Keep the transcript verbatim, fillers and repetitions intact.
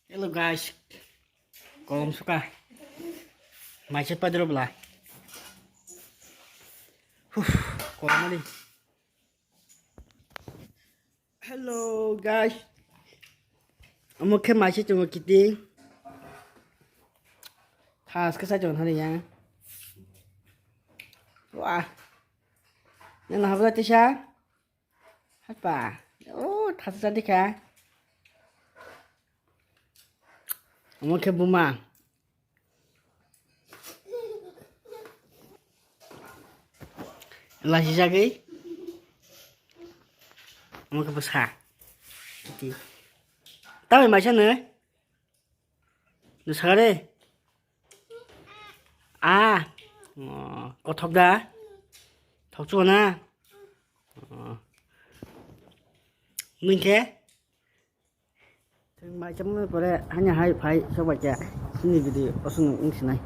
Hello guys. Kolom suka. Maise padro bla. Huh, kolom ani. Hello guys. Omo khe maise chungo kiti. Thas khe sai chong thani ya. Wah. Nang habla tisa. Hapa. Oh, thasa dikha. Omo khe buma. Lasi jagwi. Omo khe bwsa. Tawi maisa nw. Nw sakare. Ah. Oh, kothok da. Thokchugo na. Oh. Mungkhe. Mai chamani pore hanya hai phai sobai khe. Sini video osong wng sinai.